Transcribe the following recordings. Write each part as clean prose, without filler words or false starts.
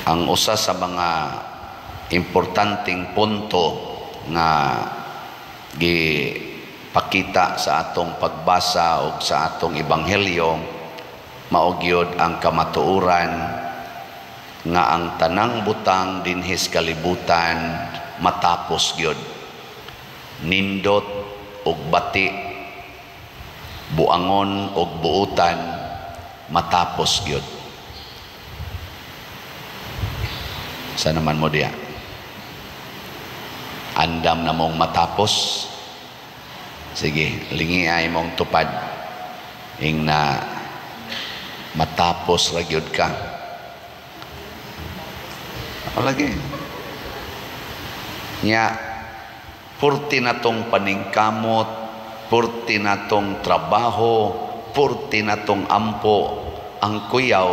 Ang usa sa mga importanteng punto nga gipakita sa atong pagbasa o sa atong ebanghelyo mao gyud ang kamatuoran nga ang tanang butang dinhis kalibutan matapos gyud. Nindot ug bati, buangon ug buutan, matapos gyud. Sa naman mo diya? Andam na mong matapos? Sige, lingi ay mong tupad. Ing na matapos ra gyud ka. Ako lagi. Nya, purti na tong paningkamot, purti na tong trabaho, purti na tong ampo, ang kuyaw,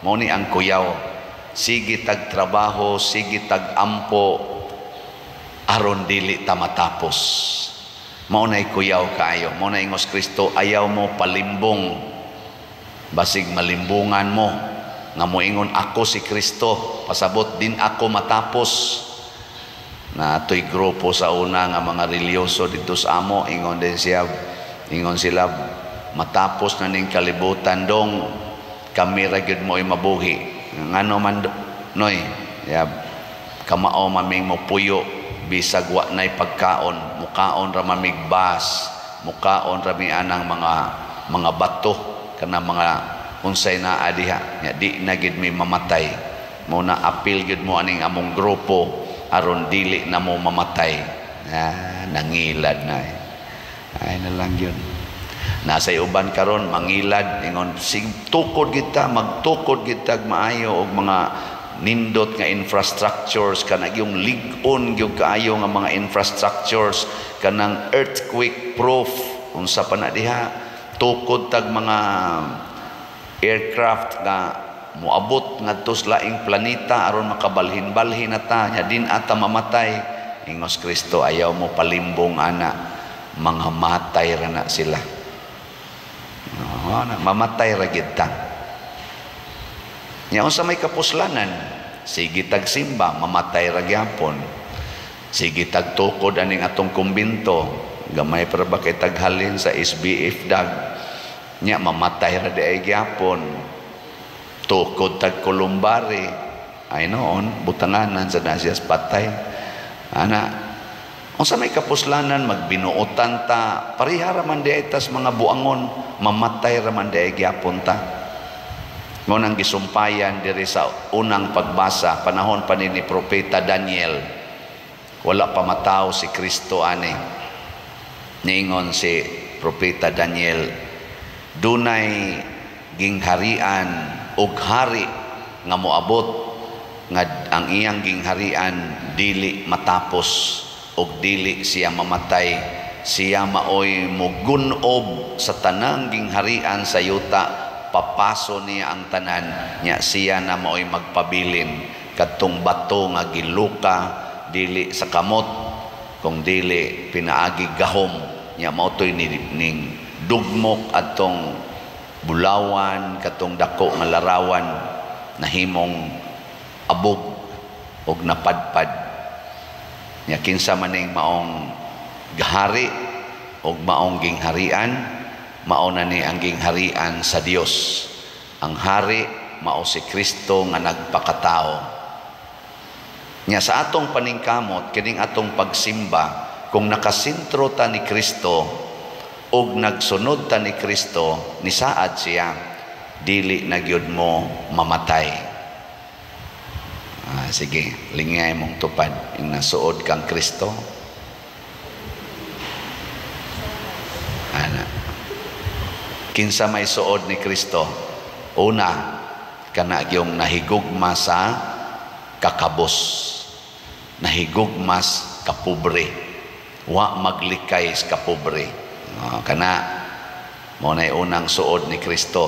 mao ni ang kuyaw. Sige tag trabaho, sige tag ampo, aron dili ta matapos. Mao nay kuyaw kaayo. Mao na ingos Kristo, ayaw mo palimbong. Basig malimbungan mo nga moingon ako si Kristo, pasabot din ako matapos. Na atoy grupo sa una nga mga relyoso dito sa amo, ingon din siya, ingon sila, matapos na ning kalibutan dong, kami ra gyud mo mabuhi. Ngano man noy, ya, kamao maming mo puyo bisag wa nay pagkaon, mukaon ra mamig bas, mukaon ra mi anang mga bato kana mga unsay naa diha, nya di na gid mi mamatay. Mo na apil gid mo aning among grupo aron dili na mo mamatay. Ah, nangilad na eh. Ay na lang yun. Nasa uban karon mangilad, ingon sig tukod kita, magtukod kita maayo og mga nindot nga infrastructures, kanang yung lig-on gyud kaayo nga mga infrastructures, kanang earthquake proof, unsa pa na diha, tukod tag mga aircraft nga moabot ngadto sa laing planeta aron makabalhin-balhin na ta, nya din ata mamatay. Ingos Kristo, ayaw mo palimbong ana, mga matay ra na sila. No, na, mamatay ra gid ta. Nya unsa may kapuslanan? Sige tag simba, mamatay ra gyapon. Sige tag tukod aning atong kumbinto, gamay para ba kay taghalin sa SBF dag. Nya mamatay ra di ay gyapon. Tukod tag kolumbari, ay noon butanganan sa nasiyas patay. Ana, unsa may kapuslanan? Magbinuotan ta, pareha ra man di ay tas mga buangon, mamatay ra man di ay gyapon ta. Mao nang gisumpayan diri sa unang pagbasa, panahon pa ni Propeta Daniel, wala pa mataw si Kristo ani. Niingon si Propeta Daniel, dunay gingharian og hari nga moabot nga ang iyang gingharian dili matapos og dili siya mamatay. Siya maoy mugunob sa tanang gingharian sa yuta, papaso niya ang tanan, nya siya na maoy magpabilin kadtong bato nga giluka dili sa kamot kung dili pinaagi gahom nya, mao toy ning dugmok adtong bulawan katong dako nga larawan nahimong abog og napadpad. Nya kinsa man ning maong gahari og maong gingharian, mao na ni ang gingharian sa Dios. Ang hari mao si Kristo nga nagpakatao. Nya sa atong paningkamot kining atong pagsimba, kung nakasentro ta ni Kristo og nagsunod ta ni Kristo, nisaad siya, dili na gyud mo mamatay. Sige, lingay mong tupad ing nasuod kang Kristo. Ana. Kinsa may suod ni Kristo? Una, kana gyung nahigugma sa kakabos, nahigugmas kapobre, wa maglikay sa kapobre. Kana mao nay unang suod ni Kristo.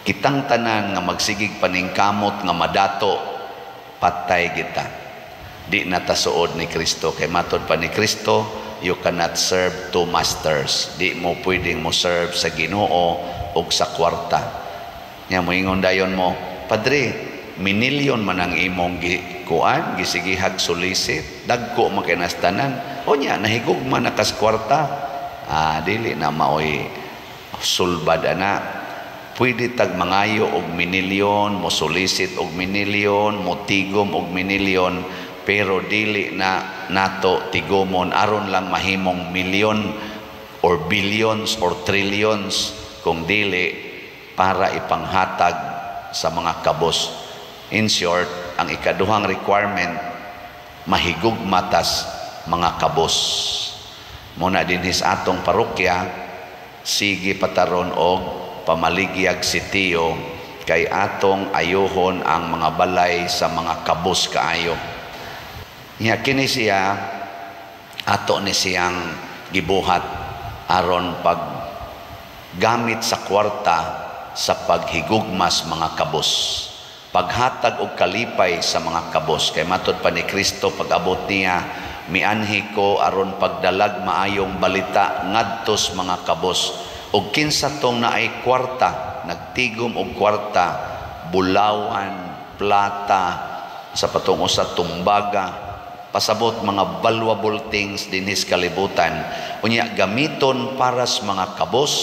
Kitang tanan nga magsigig paningkamot nga madato, patay kita. Di na ta suod ni Kristo kay matod pa ni Kristo, you cannot serve two masters. Di mo pwedeng mo serve sa Ginoo og sa kwarta. Nya moingon dayon mo, Padre, Minilyon man ang imong gikuan, gisigihag solicit, dagko man kay tanan. Unya nahigugma na kas kwarta. Ah, dili na maoy sulbad ana. Pwede tag mangayo og minilyon, mo solicit og minilyon, mo tigom og minilyon, pero dili na nato tigomon aron lang mahimong milyon or billions or trillions, kung dili para ipanghatag sa mga kabos. In short, ang ikaduhang requirement, mahigugma tas mga kabos. Muna dinhi sa atong parokya, sige pataron og pamaligyag sitio kay atong ayuhon ang mga balay sa mga kabos kaayo. Nya kini siya, ato ni siyang gibuhat aron pag gamit sa kwarta sa paghigugmas mga kabos, paghatag og kalipay sa mga kabos, kay matod pa ni Kristo pag-abot niya, "Mianhi ko aron pagdalag maayong balita ngadtos mga kabos." Og kinsa tong naay kwarta, nagtigom og kwarta, bulawan, plata, sa patungo sa tumbaga, pasabot mga valuable things dinhi sa kalibutan, unya gamiton para sa mga kabos,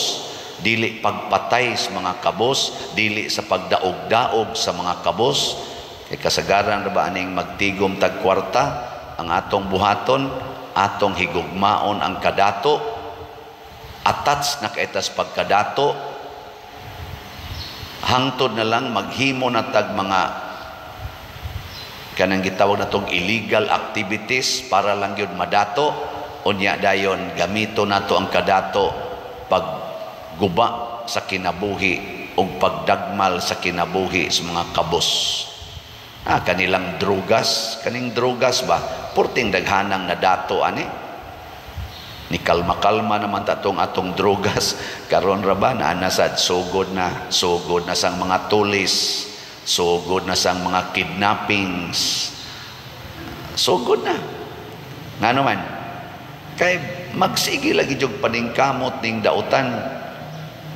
dili pagpatay sa mga kabos, dili sa pagdaog-daog sa mga kabos, kay kasagaran ra ba aning magtigom tag kwarta, ang atong buhaton, atong higugmaon ang kadato, attach na kay tas pagkadato, hangtod na lang maghimo na tag mga kanang gitawag natong illegal activities para lang gyud madato. Unya dayon gamito nato ang kadato pag guba sa kinabuhi o pagdagmal sa kinabuhi sa mga kabos. Ah, kanilang drugas, kaning drugas ba? Purting daghanang nadato ani. Ni kalma-kalma naman tatong atong drugas karon ra ba naa na sad sugod na sang mga tulis, sugod na sang mga kidnappings. Sugod na. Ngano man? Kay magsige lagi jud paningkamot ning dautan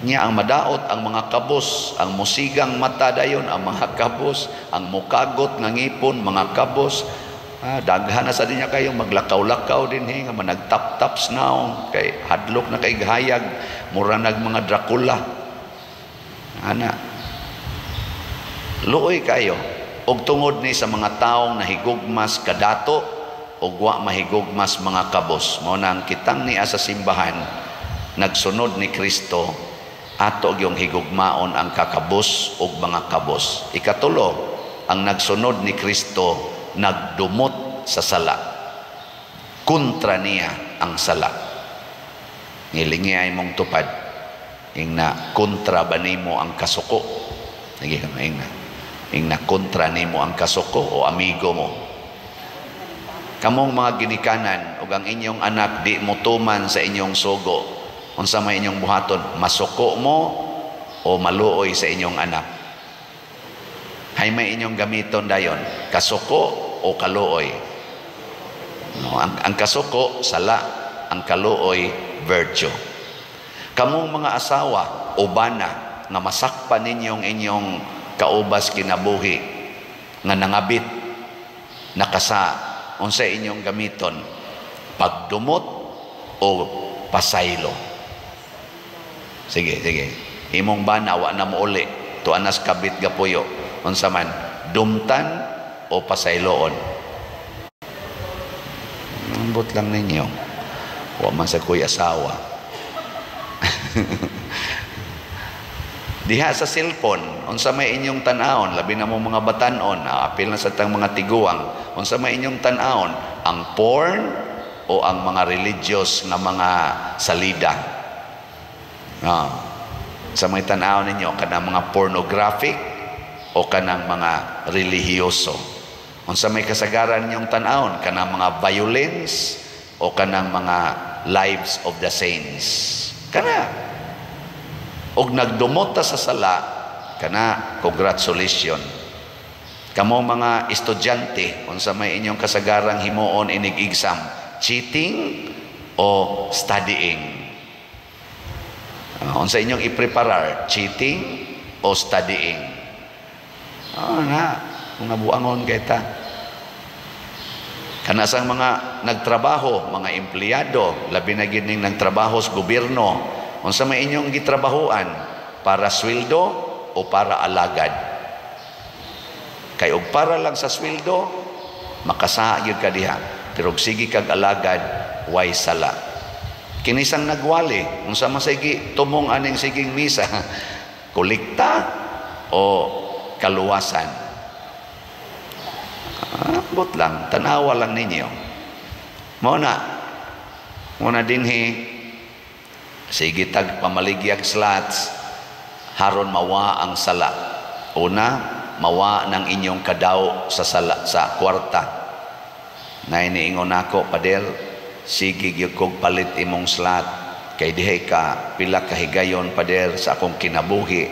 niya. Ang madaot ang mga kabos, ang musigang mata dayon ang mga kabos, ang mukagot nga ngipon mga kabos. Ah, daghan na sa dinya kayo maglakaw-lakaw din he nga managtap-taps now kay hadlok na kay gahayag, mura nag mga Dracula ana. Luoy kayo. Og tungod ni sa mga taong nahigugmas kadato ug wa mahigugmas mga kabos, mao nang kitang niya sa simbahan, nagsunod ni Kristo, ato yung higugmaon ang kakabos ug mga kabos. Ikatulo, ang nagsunod ni Kristo nagdumot sa sala. Kontra niya ang sala. Ngilingi ay mong tupad. Ingna, kontra ba nimo ang kasuko? Sige, ingna. Ingna, kontra nimo ang kasuko o amigo mo? Kamong mga ginikanan ug ang inyong anak di mo tuman sa inyong sugo, unsa may inyong buhaton? Masuko mo o maluoy sa inyong anak? Hay may inyong gamiton dayon, kasuko o kaluoy? No, ang kasuko sala, ang kaluoy virtue. Kamong mga asawa o bana nga masakpan ninyong inyong kaubas kinabuhi nga nangabit nakasa, unsa inyong gamiton, pagdumot o pasaylo? Sige, sige. Imong bana wa na mo uli. Tuanas kabit gapuyo. Unsa man, dumtan o pasayloon? Ambot lang ninyo. Wa man sa kuy asawa. Diha sa cellphone, unsa may inyong tan-awon, labi na mo mga batan-on, apil na sa tang mga tiguang, unsa may inyong tan-awon, ang porn o ang mga religious nga mga salida? Sa may tan-awon ninyo, kanang mga pornographic o kanang mga relihiyoso? Unsa may kasagaran ninyong tan-awon, kanang mga violence o kanang mga lives of the saints? Kana. Og nagdumot ta sa sala, kana, congratulations. Kamo mga estudyante, unsa may inyong kasagarang himuon inig exam, cheating o studying? Unsa inyong ipreparar, cheating o studying? Oh, na, mga buangon kay ta. Kanasang mga nagtrabaho, mga empleyado, labi na gid ning nagtrabaho sa gobyerno, unsa may inyong gitrabahoan? Para sweldo o para alagad? Kay og para lang sa sweldo, makasaa gyud ka diha. Pero og sige kag alagad, way sala. Kinisang nagwali, unsa man sige tumong aning siging misa, kolekta o kaluwasan? Abot lang, tanawa lang ninyo. Mao na dinhi, sige tag pamaligyag slots, haron mawa ang sala. Una, mawa ng inyong kadaw sa sala, sa kwarta. Na iniingon ako, "Pader, sige gyud kog palit imong slot kay dihay ka pila ka higayon, pader, sa akong kinabuhi,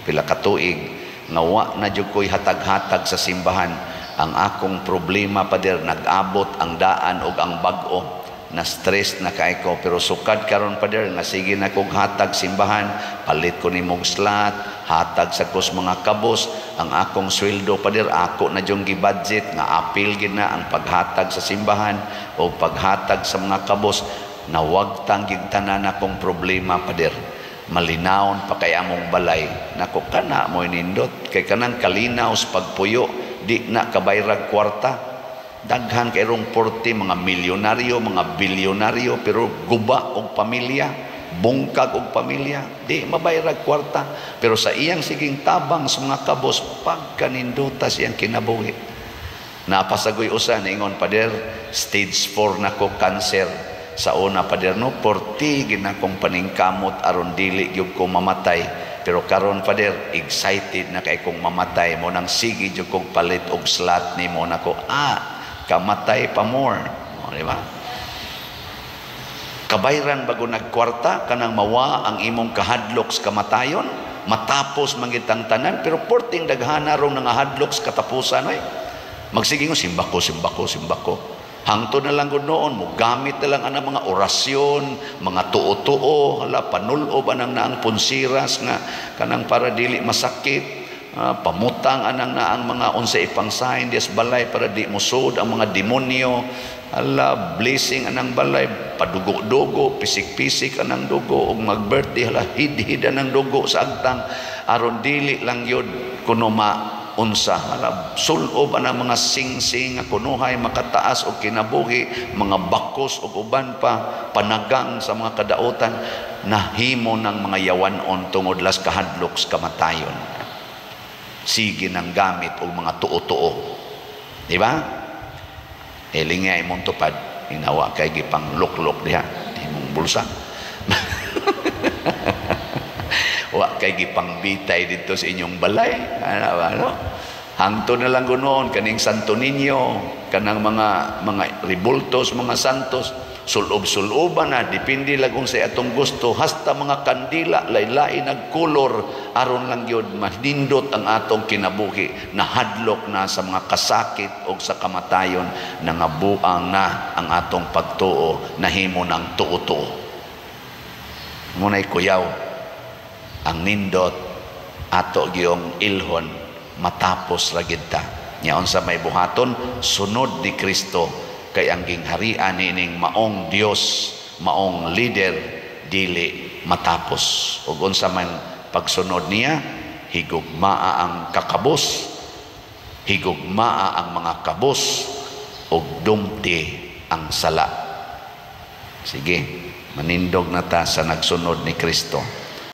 pila ka tuig nga wa na jud ko'y hatag-hatag sa simbahan. Ang akong problema, pader, nag-abot ang daan og ang bag-o, na stress na kay ko. Pero sukad karon, pader, nga sige na kog hatag simbahan, palit ko nimong slot, hatag sa kos mga kabos. Ang akong sweldo, pader, ako na jung gi-budget nga apil gid na ang paghatag sa simbahan o paghatag sa mga kabos. Nawagtang gid tanan akong problema, pader. Malinawon pa kay among balay." Nako, kana mo nindot kay kanang kalinaw sa pagpuyo, di na kabayrag kwarta. Daghan kay rong porte mga milyonaryo, mga bilyonaryo, pero guba og pamilya, bungkag og pamilya, di mabayrag kwarta. Pero sa iyang siging tabang sa mga kabos, pagkaninduta siyang kinabuhi. Napasagoy usa niingon, "Pader, stage 4 na ko cancer. Sa una, pader, no, porti ginakong paningkamot aron dili gyud ko mamatay. Pero karon, pader, excited na kay kong mamatay mo nang sige jud kog palit og slot nimo." Nako, kamatay pa more. O, di ba? Kabayran bago nagkwarta kanang mawa ang imong kahadlok sa kamatayon, matapos mangitang tanan, pero porting daghana rong nangahadlok sa katapusan oy. Magsige ngo simba ko, simba ko, simba ko. Hangtod na lang gud noon, mo gamit na lang ang mga orasyon, mga tuo-tuo, hala, panulob anang naang punsiras nga kanang para dili masakit, pamutang anang naang mga unsa ipang sign dias balay para di musod ang mga demonyo, hala, blessing anang balay, padugo-dugo, pisik-pisik anang dugo, ug mag-birthday, hala, hid-hid anang dugo sa agtang aron dili lang yun kuno ma unsa, hala, sulob anang mga singsing nga kunuhay makataas og kinabuhi, mga bakos og uban pa, panagang sa mga kadautan, nahimo ng mga yawanon tungod las kahadlok sa kamatayon. Sige ng gamit og mga tuo-tuo, di ba? Eling nga imong tupad, inawa kay gipang luklok diha imong bulsa. Wa kay gipangbitay dito sa inyong balay. Ano ba, no? Hangtod na lang gunoon kaning Santo Niño, kanang mga ribultos, mga santos, sulob-suloban na, depende lang kung sa atong gusto, hasta mga kandila lain-lain nagkolor aron lang gyud manindot ang atong kinabuhi. Nahadlok na sa mga kasakit o sa kamatayon, nangabuang na ang atong pagtuo, nahimo ng tuo-tuo. Muna'y kuyaw ang nindot ato giyong ilhon, matapos ra gid ta. Nya unsa may buhaton, sunod ni Kristo, kay ang gingharian nining maong Dios, maong leader, dili matapos. Ug unsa man pagsunod niya, higugmaa ang kakabos, higugmaa ang mga kabos, ug dumti ang sala. Sige, manindog na ta sa nagsunod ni Kristo.